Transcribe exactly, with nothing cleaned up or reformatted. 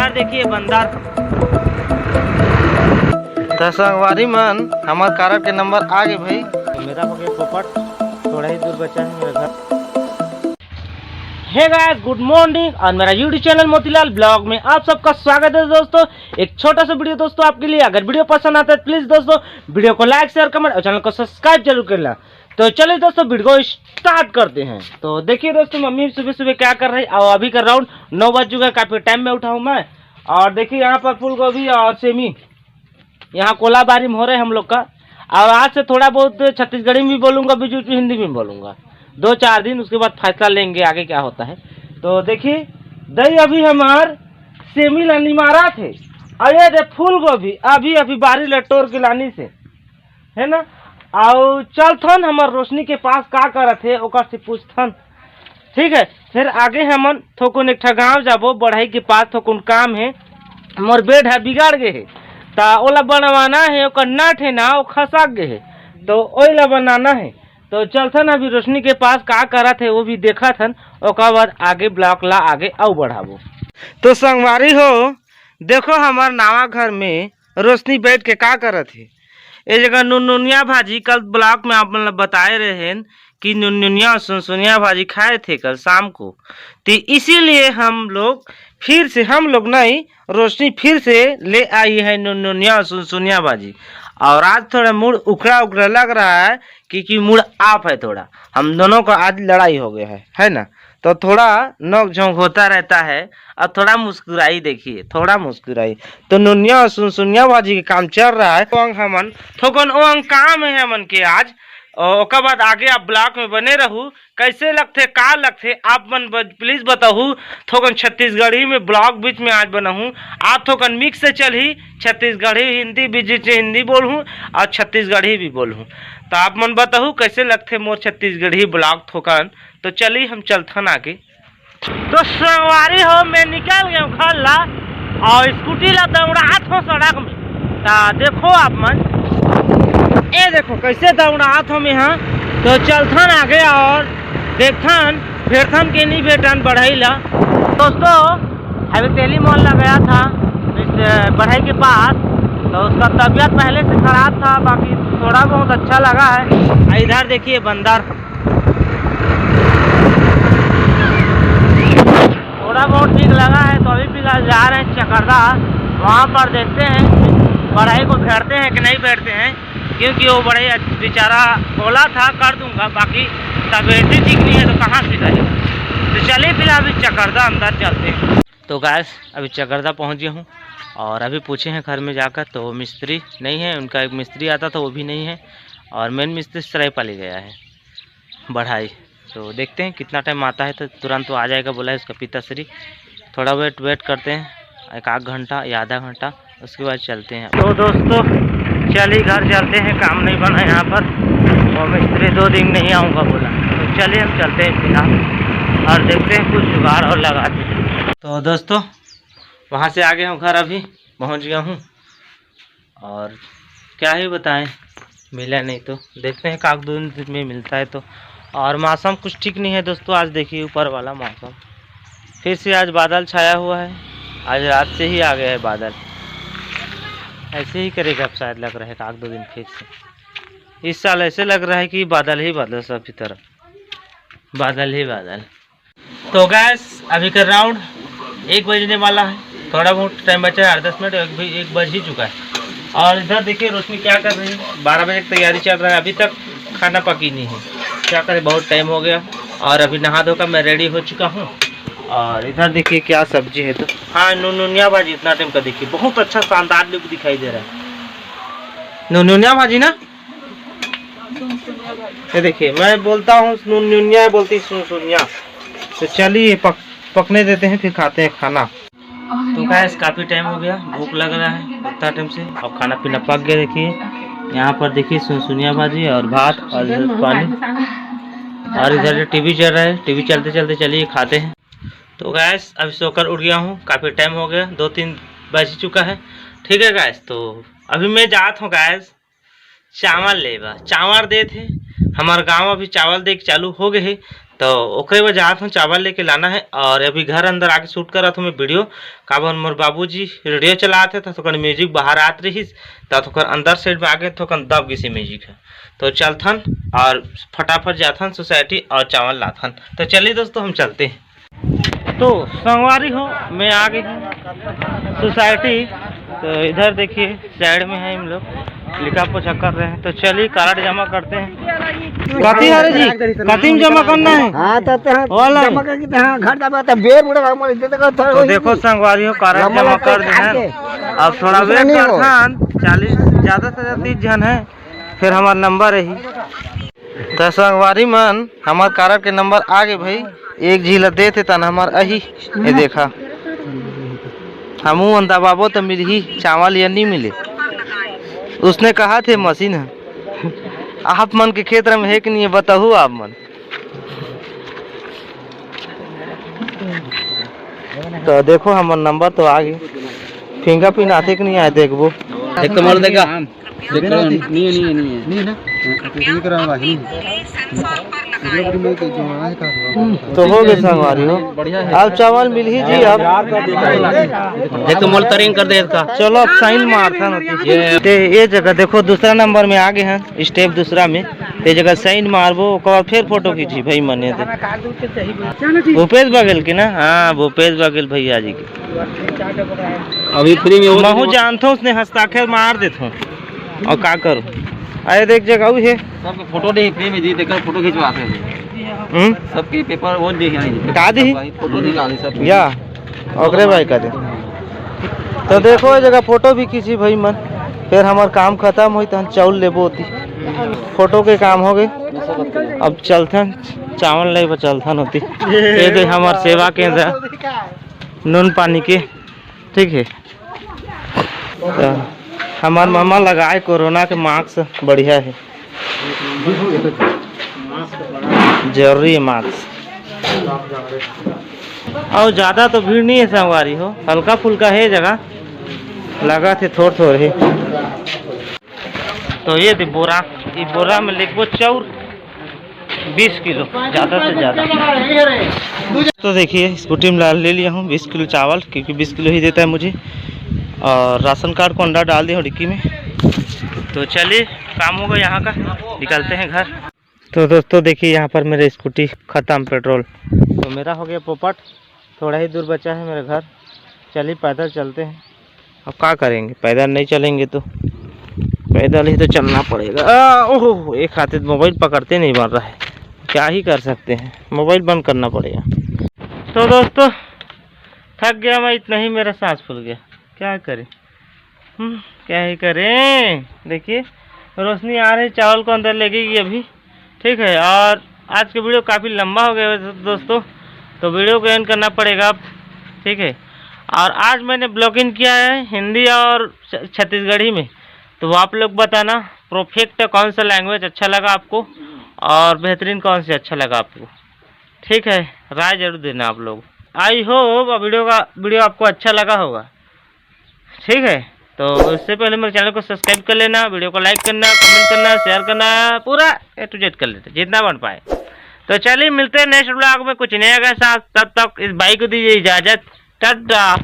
यार देखिए बंदर। त संगवारी मन, हमार कारड के नंबर आ गे भाई। मेरा हो गया पोपट, थोड़ा ही दूर बचा है मेरा घर। हे गाइस, गुड मॉर्निंग और मेरा यूट्यूब चैनल मोतीलाल ब्लॉग में आप सबका स्वागत है दोस्तों। एक छोटा सा वीडियो दोस्तों आपके लिए, अगर वीडियो पसंद आता है प्लीज दोस्तों वीडियो को लाइक, शेयर, कमेंट और चैनल को सब्सक्राइब जरूर कर लें। तो चलिए दोस्तों वीडियो को स्टार्ट करते हैं। तो देखिए दोस्तों, मम्मी सुबह सुबह क्या कर रही है। और अभी का राउंड नौ बज चुका है, काफ़ी टाइम में उठा हूँ मैं। और देखिए यहाँ पर फूल गोभी और सेमी यहाँ कोलाबारी में हो रहे हम लोग का। और आज से थोड़ा बहुत छत्तीसगढ़ी में भी बोलूँगा, बीच बीच में हिंदी में बोलूँगा, दो चार दिन, उसके बाद फैसला लेंगे आगे क्या होता है। तो देखिए दही अभी हमार सेमी ला निमारा थे, और ये दे फूल गोभी अभी अभी बारी ला टोर के लानी से, है ना। आओ चलथन हमर रोशनी के पास का करत हे ओकर से पूछथन, ठीक है। फिर आगे हमन थोकुन एक ठा गाँव जाबो, बढ़ई के पास थोकुन काम हे, मोर बेड ह बिगड़ गे हे, त ओला बनवाना हे, ओकर नट हे ना, ओ खसक गे हे, तो ओइला बनाना हे। तो चलथन अभी रोशनी के पास का करत हे वो भी देखत हन, ओकर बाद आगे ब्लॉग ला आगे अउ बढ़ाबो। तो संगवारी हो, देखो हमर नावा घर में रोशनी बैठ के का करत हे। ए जगह नुननुनिया भाजी, कल ब्लॉग में आप मन ल बताए रहेन कि नुननुनिया और सुनसुनिया भाजी खाए थे कल शाम को, तो इसीलिए हम लोग फिर से, हम लोग नहीं, रोशनी फिर से ले आई है नुननुनिया और सुनसुनिया भाजी। और आज थोड़ा मूड उखड़ा उखड़ा लग रहा है, क्योंकि मूड ऑफ है थोड़ा, हम दोनों का आज लड़ाई हो गया है, है ना। तो थोड़ा नोक झोंक होता रहता है, और थोड़ा मुस्कुराई, देखिए थोड़ा मुस्कुराई। तो नुनिया और सुनसुनिया भाजी के काम चल रहा है। ओंग हमन थोकन ओंग काम है हमन के आज, और ओकर बाद आगे आप ब्लॉग में बने रहू। कैसे लगथे, का लगथे, आप मन ब-, प्लीज बताहू। थोकन छत्तीसगढ़ी में ब्लॉग बीच में आज बनाहूँ, आप थोकन मिक्स से चलही, छत्तीसगढ़ी हिंदी बीच बीच में हिंदी बोलहूँ और छत्तीसगढ़ी भी बोलहूँ। तो आप मन बताहू कैसे लगथे मोर छत्तीसगढ़ी ब्लॉग थोकन। तो चली हम चलथन आगे। तो संगवारी हो, मैं निकल गया हूँ घर ला और स्कूटी ला दौड़ात हो सड़क में। ता देखो आप मन, ए देखो कैसे दौड़ात हो मैं, हाँ। तो चलथन आगे और देखथन भेटथन के नहीं भेटन बढ़ई ला। दोस्तों, अभी तेली मॉल ला गया था इस बढ़ई के पास, तो उसका तबीयत पहले से खराब था, बाकी थोड़ा बहुत अच्छा लगा है। इधर देखिए बंदर, थोड़ा बहुत ठीक लगा है, तो अभी फिलहाल जा रहे हैं चकरदा, वहाँ पर देखते हैं बढ़ई को भेटते हैं कि नहीं भेटते हैं, क्योंकि वो बढ़ई बेचारा बोला था कर दूंगा, बाकी तबीयत ही ठीक नहीं है तो कहाँ से करेगा। तो चलिए फिलहाल अभी चकरदा अंदर चलते हैं। तो गाइस, अभी चकरदा पहुँच गया हूँ और अभी पूछे हैं घर में जाकर, तो मिस्त्री नहीं है, उनका एक मिस्त्री आता था वो भी नहीं है, और मेन मिस्त्री सरायपाली गया है बढ़ई। तो देखते हैं कितना टाइम आता है, तो तुरंत वो आ जाएगा बोला है उसका पिताश्री। थोड़ा वेट वेट करते हैं, एक आध घंटा या आधा घंटा, उसके बाद चलते हैं। तो दोस्तों, चलिए घर चलते हैं, काम नहीं बना यहाँ पर, वो मिस्त्री दो दिन नहीं आऊँगा बोला। तो चलिए हम चलते हैं फिलहाल और देखते हैं कुछ जुगाड़ और लगाते हैं। तो दोस्तों, वहाँ से आ गया हूँ घर, अभी पहुँच गया हूँ। और क्या ही बताएं, मिला नहीं तो देखते हैं काक दो दिन में मिलता है तो। और मौसम कुछ ठीक नहीं है दोस्तों, आज देखिए ऊपर वाला मौसम फिर से आज बादल छाया हुआ है। आज रात से ही आ गया है बादल, ऐसे ही करेगा अब शायद, लग रहा है काक दो दिन फिर से। इस साल ऐसे लग रहा है कि बादल ही बादल, सभी तरफ बादल ही बादल। तो गाइस, अभी का राउंड एक बजने वाला है, थोड़ा बहुत टाइम बचा है, आठ दस मिनट, एक भी, एक बज ही चुका है। और इधर देखिए रोशनी क्या कर रही है, बारह बजे की तैयारी चल रहा है, अभी तक खाना पकी नहीं है। क्या करें, बहुत टाइम हो गया। और अभी नहा धोकर मैं रेडी हो चुका हूँ। और इधर देखिए क्या सब्जी है, तो हाँ, नुनुनिया भाजी। इतना टाइम का देखिए बहुत अच्छा शानदार लुक दिखाई दे रहा है, नुनुनिया भाजी ना। ये देखिए, मैं बोलता हूँ नुनिया, बोलती सुनसुनिया। तो चलिए पक, पकने देते हैं, फिर खाते हैं खाना। तो गाइस, काफ़ी टाइम हो गया, भूख लग रहा है उतना टाइम से। अब खाना पीना पक गया। देखिए यहाँ पर देखिए सुनसुनिया भाजी और भात और इधर पानी, और इधर जो टीवी चल रहा है, टीवी चलते चलते चलिए खाते हैं। तो गाइस, अभी सोकर उठ गया हूँ, काफ़ी टाइम हो गया, दो तीन बज ही चुका है। ठीक है गाइस, तो अभी मैं जात हूँ गाइस, चावल लेबा, चावल देत हे। हमार गांव अभी चावल दे के चालू हो गए हे, तो ओकरे बर जात हूँ, चावल लेके लाना है। और अभी घर अंदर आके शूट करत हूँ मैं वीडियो, काबर मोर बाबूजी रेडियो चलात हे, तो थोकन म्यूजिक बाहर आत रहिस, तो थोकन अंदर साइड में आगे थोकन दब गिस हे म्यूजिक है। तो चलथन और फटाफट जाथन सोसाइटी और चावल लाथन। तो चलिए दोस्तों, हम चलते हैं। तो संगवारी हो, मैं आ गई हूँ सोसाइटी। तो इधर देखिए, साइड में है हम लोग, लिखा पोछा कर रहे हैं। तो चलिए, कार्ड जमा करते हैं। कथी हरे जी, कथी में जमा करना है? हाँ, तो, तो हाँ, वाला है। जमा करके तो हाँ, घर जमा तो बेर बुढ़ा हम इधर तक थोड़ा तो वही देखो की। संगवारी हो, कार्ड लंबा जमा लगता है कर दे हैं। काट के। अब थोड़ा दूसरा वेट नहीं हो। करथन, चालीस, ज्यादा से ज्यादा तीस जन है, फिर हमार नंबर है। तो संगवारी मन, हमार कारड के नंबर आ गे भाई। एक झी ला देथे तन हमार अही। ये देखा, हमू मन दबाबो तो मिलही, चावल या नहीं मिले। उसने कहा थे मशीन है। आप मन के खेत में है कि नहीं है, बताहू आप मन। तो देखो, हमर नंबर तो आ गे। फिंगरप्रिंट आथे कि नहीं आए, देखबो। एक तो मोर देखा। देख, नहीं है, नहीं है, नहीं है। नहीं है ना? हाँ, तो ये करा हुआ है, नहीं है। ये तो नहीं, तो जो आए का हुआ। तो हो गए संगवारी हो। बढ़िया है। अब चावल मिलही जी, अब। देख तो मोल तरीन कर दे इसका। चलो, अब साइन मारथन होती। ये ते ये जगह देखो, दूसरा नंबर में आ गए हैं, स्टेप दूसरा में। ते जगह साइन मारबो, ओकर बाद फिर फोटो खींची भाई मने दे। भूपेश बघेल के ना? हाँ, भूपेश बघेल भैया जी के। अभी फ्री में हो महू तो जानथो, उसने हस्ताक्षर मार देथो। और का करो? अरे देख, जगह अउ हे। सबके फोटो दे, फ्री में जी, देखकर फोटो खिंचवाते हैं। हम्म? सबके पेपर वो दे, यहाँ जी। का दी? सब भाई, फोटो निकाले सब। या, ओकरे भाई का दे। तो देखो, ये जगह फोटो भी खींची भाई मन। फिर हमार काम खत्म होई, तो हम चाउर लेबो होती। फोटो के काम हो गए। अब चलथन, चावल ले बर चलथन होती। ये दे हमार सेवा केंद्र, नून पानी के। ठीक है, तो हमार मामा लगाए कोरोना के मास्क, बढ़िया है, जरूरी है मास्क। और ज्यादा तो भीड़ नहीं है संगवारी हो, हल्का फुल्का है जगह, लगा थे थोड़ थोड़ है। तो ये दे बोरा, ये बोरा में लेबो चाउर बीस किलो, ज़्यादा से ज़्यादा। तो देखिए, स्कूटी में ला-, ले लिया हूँ बीस किलो चावल, क्योंकि बीस किलो ही देता है मुझे। और राशन कार्ड को अंडा डाल दिया हूँ डिक्की में। तो चलिए, काम होगा यहाँ का, निकलते हैं घर। तो दोस्तों, देखिए, यहाँ पर मेरे स्कूटी ख़त्म पेट्रोल, तो मेरा हो गया पोपट। थोड़ा ही दूर बचा है मेरे घर। चलिए, पैदल चलते हैं। अब क्या करेंगे, पैदल नहीं चलेंगे तो पैदल ही तो चलना पड़ेगा। आ, ओहो, एक हाथ से मोबाइल पकड़ते नहीं बन रहा है, क्या ही कर सकते हैं, मोबाइल बंद करना पड़ेगा। तो दोस्तों, थक गया मैं, इतना ही मेरा सांस फूल गया, क्या करें। हम्म, क्या ही करें। देखिए, रोशनी आ रही, चावल को अंदर ले गई अभी। ठीक है, और आज का वीडियो काफ़ी लंबा हो गया है दोस्तों, तो वीडियो को एंड करना पड़ेगा अब। ठीक है, और आज मैंने ब्लॉगिंग किया है हिंदी और छ-, छत्तीसगढ़ी में, तो वो आप लोग बताना परफेक्ट कौन सा लैंग्वेज अच्छा लगा आपको और बेहतरीन कौन से अच्छा लगा आपको। ठीक है, राय जरूर देना आप लोग। आई होप वीडियो का, वीडियो आपको अच्छा लगा होगा। ठीक है, तो इससे पहले मेरे चैनल को सब्सक्राइब कर लेना, वीडियो को लाइक करना, कमेंट करना, शेयर करना, पूरा ए टू जेड कर लेते, जितना बन पाए। तो चलिए, मिलते हैं नेक्स्ट ब्लॉग में कुछ नया के साथ। तब तक इस भाई को दीजिए इजाज़त। टाटा।